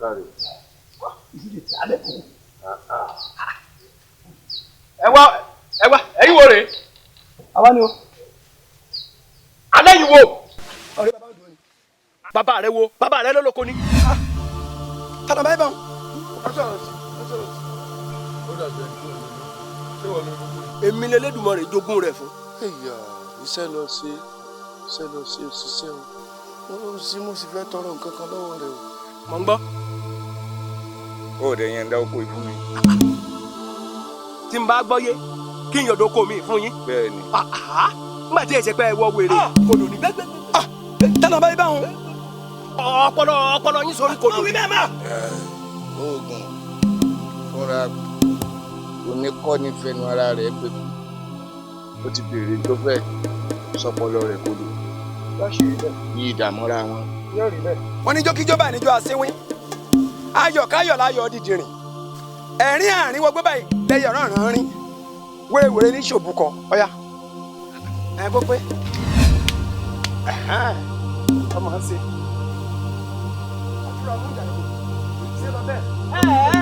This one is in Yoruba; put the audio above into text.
Ọ̀kàrẹ̀. Ẹ wá, ẹ wá, ẹ̀yin wo rèé? Àwa ni o. Alẹ́ yìí wo? Ọ̀rẹ́ bàbá òdùn ni. Bàbá rẹ wo? Bàbá rẹ lóloko ni. Tànà báyìí bá wọn. Ó dàbí ẹni tó ń lò ó. Ṣé wọ́n ló lóko? Èmi lElédùmarè jogún rẹ̀ fún. Ẹ̀yà, iṣẹ́ lọ ṣe, iṣẹ́ lọ ṣe, òṣìṣẹ́ o. Ó sì mo sì fẹ́ tọrọ nǹkan kan lọ́wọ́ rẹ o. Mọ̀ ń gbọ́. Ó dẹ̀ yẹn ń dá oko yìí fún mi. Tí n bá gbọ́ yé, kí n yọ̀dọ̀ oko mi fún yín. Bẹ́ẹ̀ ni. Nígbà tí ẹ ṣe pé ẹ wọ wèrè kodò ní gbẹgbẹ. Tànà báyìí bá wọn. Ọpọlọ yín sórí kodò. Wí bẹ́ẹ̀ mọ́. Oògùn fúnra oníkọ́ni fẹnu ara rẹ̀ pé ó ti béèrè tó fẹ́ sọpọlọ rẹ̀ kodò yí ìdààmúra wọn. Wọ́n ní jókíjó báyìí níjó asínwín. Ayọ̀ káyọ̀ láyọ̀ dídìrín. Ẹ̀rín àárín wọgbé báyìí lẹ́yìn ọ̀ràn rán rín. Wérewère ní ṣòbùkọ. Ọ̀yà. Ẹ kó pé. Ọmọ ń ṣe. Àdúrà mú ìjà lóko. Ṣé lọ bẹ́ẹ̀?